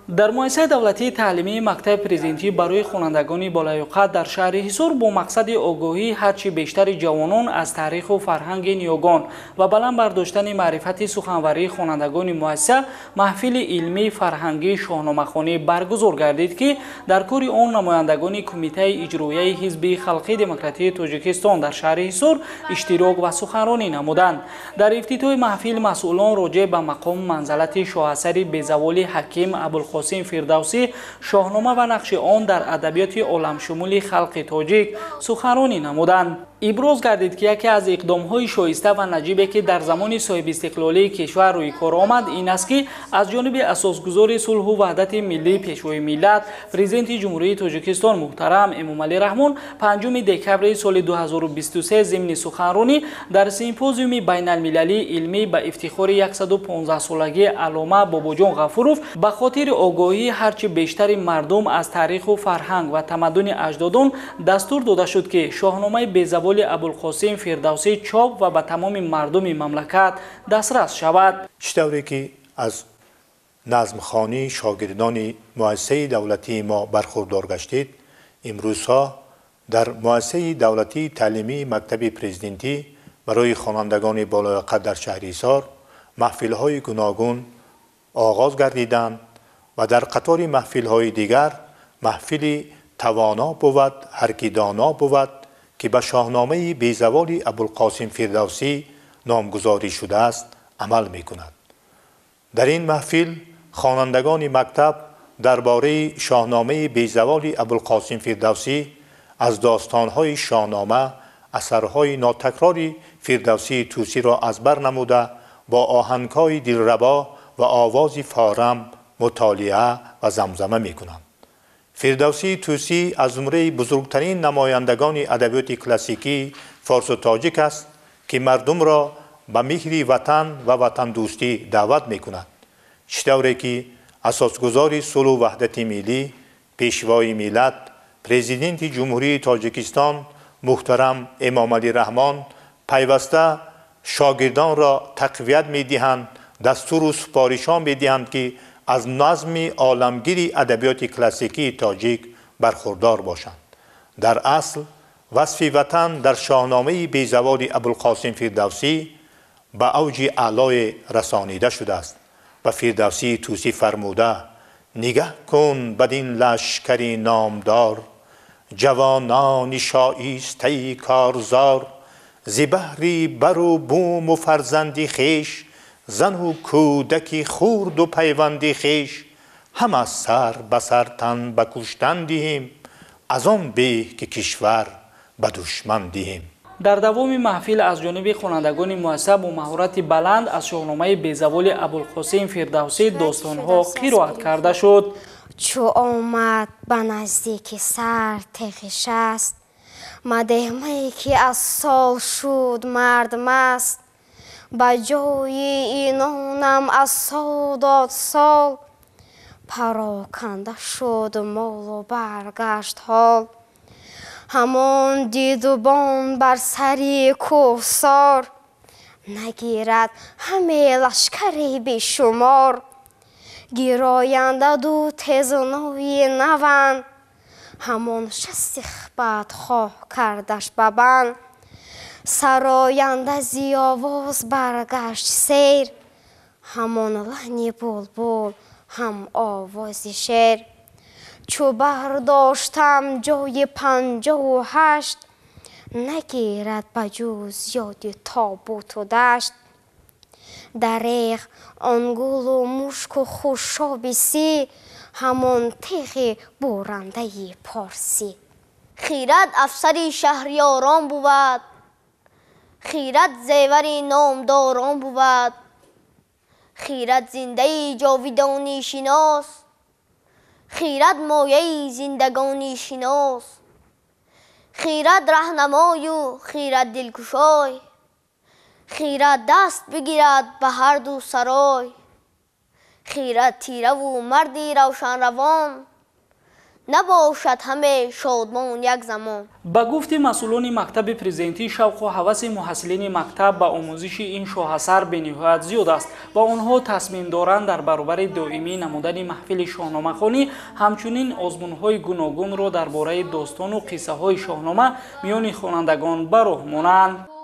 Дар муассисаи давлатии таълимии мактаби президентӣ барои хонандагони болаёқат дар шаҳри Ҳисор бо мақсади огоҳии ҳарчи бештари ҷавонон аз таъриху фарҳанги ниёгон ва баланд бардоштани маърифати суханварии хонандагони муассиса маҳфили илмии фарҳангии шоҳномахонӣ баргузор гардид, ки дар кори он намояндагони Кумитаи иҷроияи Ҳизби халқии демократии Тоҷикистон дар шаҳри Ҳисор иштирок ва суханронӣ намуданд. Дар ифтитоҳи маҳфил масъулон роҷеъ ба мақому манзалати шоҳасари безаволи ҳаким Абулқосим Фирдавсӣ, Шоҳнома ва нақши он дар адабиёти оламшумули халқи тоҷик суханронӣ намуданд. Иброз гардид, ки яке аз иқдомҳои шоиста ва наҷибе, ки дар замони соҳибистиқлолии кишвар рӯи кор омад, ин аст, ки аз ҷониби асосгузори сулҳу ваҳдати миллӣ, Пешвои миллат, Президенти Ҷумҳурии Тоҷикистон муҳтарам Эмомалӣ Раҳмон 5 декабри соли 2023 зимни суханронӣ дар симпозиуми байналмилалии илмӣ ба ифтихори 115-солагии аллома Бобоҷон Ғафуров ба хотири огоҳии ҳарчи бештари мардум аз таъриху фарҳанг ва тамаддуни аҷдодон дастур дода шуд, ки Шоҳномаи безаволи Абулқосим Фирдавсӣ чоп ва ба тамоми мардуми мамлакат дастрас шавад. Чӣ тавре ки аз назмхонии шогирдони муассисаи давлатии мо бархурдор гаштед, имрӯзҳо дар муассисаи давлатии таълимии мактаби президентӣ барои хонандагони болояқат дар шаҳри Ҳисор маҳфилҳои гуногун оғоз гардиданд ва дар қатори маҳфилҳои дигар маҳфили тавоно бувад ҳар ки доно бувад, ки ба шоҳномаи безаволи Абулқосим Фирдавсӣ номгузорӣ шудааст, амал мекунад. Дар ин маҳфил хонандагони мактаб дар бораи шоҳномаи безаволи Абулқосим Фирдавсӣ, аз достонҳои шоҳнома, асарҳои нотакрори Фирдавсии Тӯсиро аз бар намуда, бо оҳангҳои дилрабо ва овози форам мутолиа ва замзама мекунанд. Фирдавсии Тӯсӣ аз зумраи бузургтарин намояндагони адабиёти классикии форсу тоҷик аст, ки мардумро ба меҳри ватан ва ватандӯстӣ даъват мекунад. Чӣ тавре ки асосгузори сулҳу ваҳдати миллӣ, Пешвои миллат, Президенти Ҷумҳурии Тоҷикистон муҳтарам Эмомалӣ Раҳмон пайваста шогирдонро тақвият медиҳанд, дастуру супоришҳо медиҳанд, ки аз назми оламгири адабиёти классикии тоҷик бархурдор бошанд. Дар асл васфи ватан дар шоҳномаи безаволи Абулқосим Фирдавсӣ ба авҷи аълое расонида шудааст ва Фирдавсии Тӯсӣ фармуда: нигаҳ кун бадин лашкари номдор, ҷавонони шоистаи корзор, зи баҳри бару буму фарзанди хеш, зану кӯдаки хурду пайванди хеш, ҳама сар ба сар тан ба куштан диҳем, аз он беҳ ки кишвар ба душман диҳем. Дар давоми маҳфил аз ҷониби хонандагони муассиса бо маҳорати баланд аз шоҳномаи безаволи Абулқосим Фирдавсӣ достонҳо қироат карда шуд. Чу омад ба наздики сар теғи шаст, мадеҳмае ки аз сол шуд мард маст, ба ҷои инонам аз сол дод сол, пароканда шуд молу баргашт ҳол. Ҳамон дидубон бар сари кӯҳсор, нагирад ҳаме лашкари бешумор. Гирояндаду тезнои наванд, ҳамон шасти бадхоҳ кардаш ба банд. Сароянда зи овоз баргашт сейр, ҳамон лаҳни булбул ҳам овози шер. Чу бардоштам ҷои 58, нагирад ба ҷуз ёди тобуту дашт. Дареғ он гулу мушку хушоби сӣ, ҳамон теғи бурандаи порсӣ. Хирад афсари шаҳриёрон бувад, хирад зевари номдорон бувад, хирад зиндаи ҷовидонӣ шинос, хирад мояи зиндагонӣ шинос, хирад раҳнамою хирад дилкушой, хирад даст бигирад ба ҳарду сарой, хирад тираву марди равшанравон, Набошад ҳаме шодмон як замон. Ба гуфти масъулони мактаби президентӣ, шавқу ҳаваси муҳассилини мактаб ба омӯзиши ин шоҳасар бениҳоят зиёд аст ва онҳо тасмим доранд дар баробари доимӣ намудани маҳфили шоҳномахонӣ ҳамчунин озмунҳои гуногунро дар бораи достону қиссаҳои шоҳнома миёни хонандагон ба роҳ монанд.